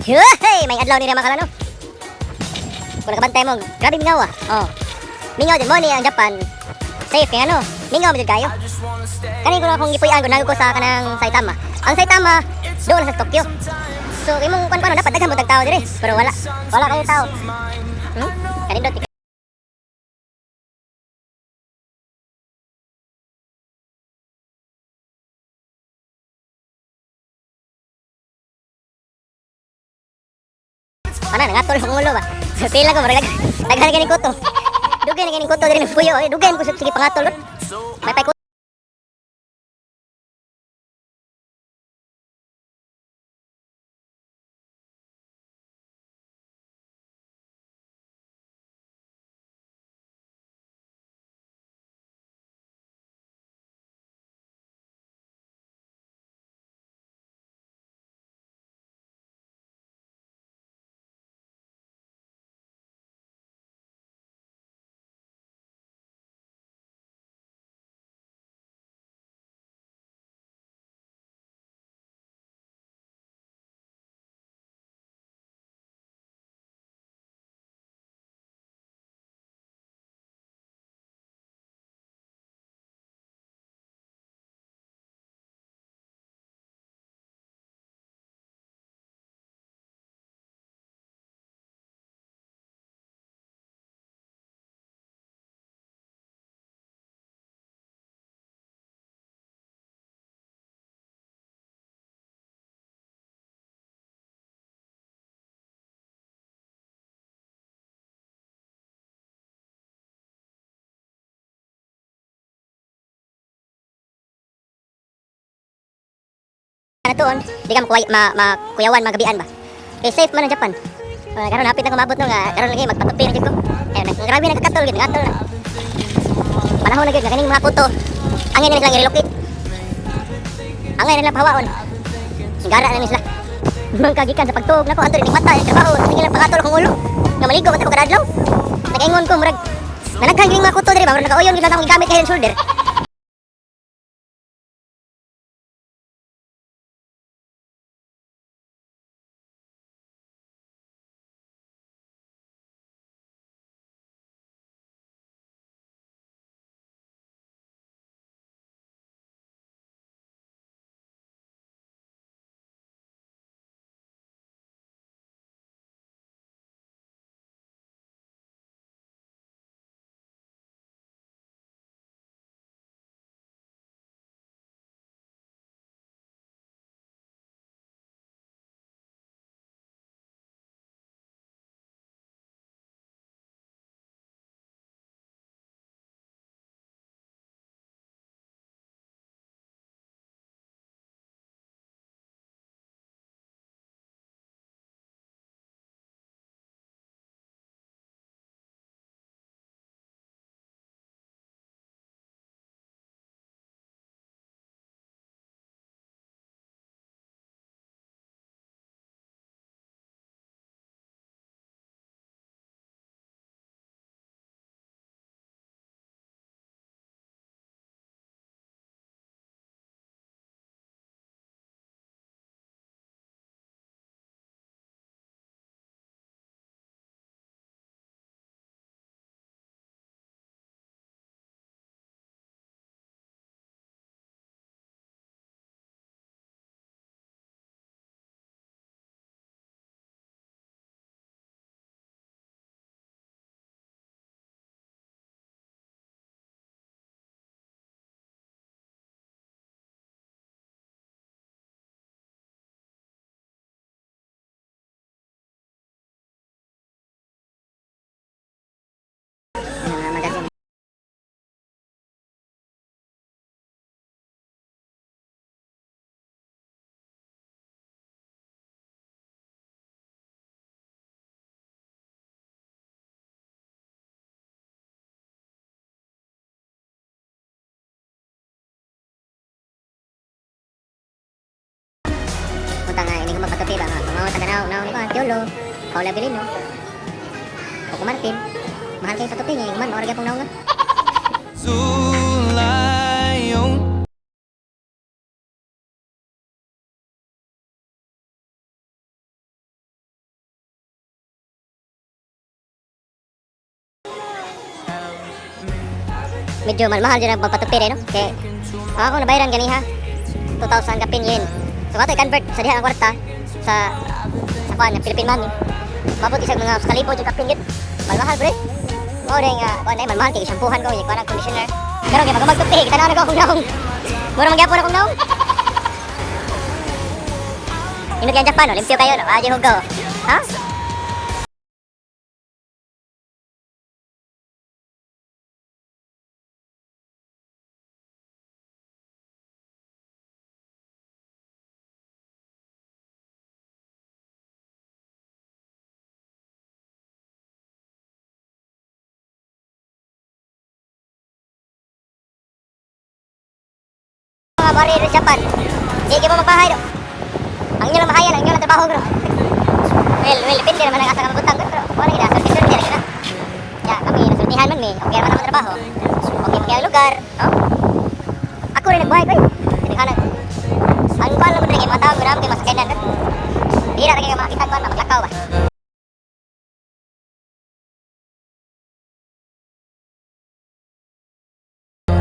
Hey, may adlaw ni mga kalano. Kung nakabantay mo, grabe mingaw ah. Oh. Mingaw din mo ni ang Japan. Safe kay ano, mingaw mo jud kayo. Kanin ko na akong gipuy-an ko ko sa kanang Saitama. Ang Saitama doon sa Tokyo. So imong kuan kuan dapat daghan mo tag tao dire, pero wala. Wala kayo tao. Kanin do Ana nangatol akong ulo ba. Pila ko murag daghan ganing kuto. Dugay na ganing kuto diri ng puyo. Eh, dugay ko sige pangatol. May pay na tuon, di ka makuway, ma, makuyawan, magabian ba? Kay safe man ang Japan. Karon hapit na ko maabot no nga karon lagi magpatupi na jud ko. Eh, grabe nagkakatol gid, ngatol na. Panahon na gyud nga kaning mga kuto. Angay na nila i-relocate. Angay na nila pahawaon. Gara na ni sila. Mangkagikan sa pagtuog nako adto ning mata ang trabaho, sige lang pangatol akong ulo. Nga maligo man ta ko kada adlaw. Nagaingon ko murag nanaghan gyud mga kuto diri ba, murag nakauyon gyud lang akong gigamit kay head and shoulder. Ano, mga magazine. Punta nga, hindi ko magpatupi ba nga. Mga taga naw ni ko, Tiolo, Paula Belino, Coco Martin. Mahal kayo patupi nga, man, maura gyapon naw nga. Sulayon. Medyo mahal dyan ang pagpatupi rin, no? Kay, ang ako nabayaran ganiha, 2,000 kapin yen. So ato i-convert sa diha ang kwarta sa kuan Philippine money. Mabot isang mga sa kalibo jud kapin yun. Mahal bre. Mao rin nga kuan ay mahal kay shampoohan ko, kuan ang conditioner. Pero kay pag magtupi, kita na ako akong naong. Mura man gyapon akong naong. Ingat kayo Japan, no? Limpyo kayo, no? Ayaw hugaw. Ha? Mga bari sa Japan, di kayo mo magbahay, no? Ang inyo lang mahayan, ang inyo lang trabaho, bro. Well, depende naman ang asa ka mabutang, bro. Wala gina, swerte-swerte na gina. Ya, kami, nasultihan man mi. Okay naman ang trabaho. Okay, okay ang lugar, no? Ako rin nagbuhay ko, eh. Tinighanan. Ang kuwan lang mo rin, mga tao, gurang kayo masakyanan, no? Bira rin kayo makakita, kuwan, maglakaw ba?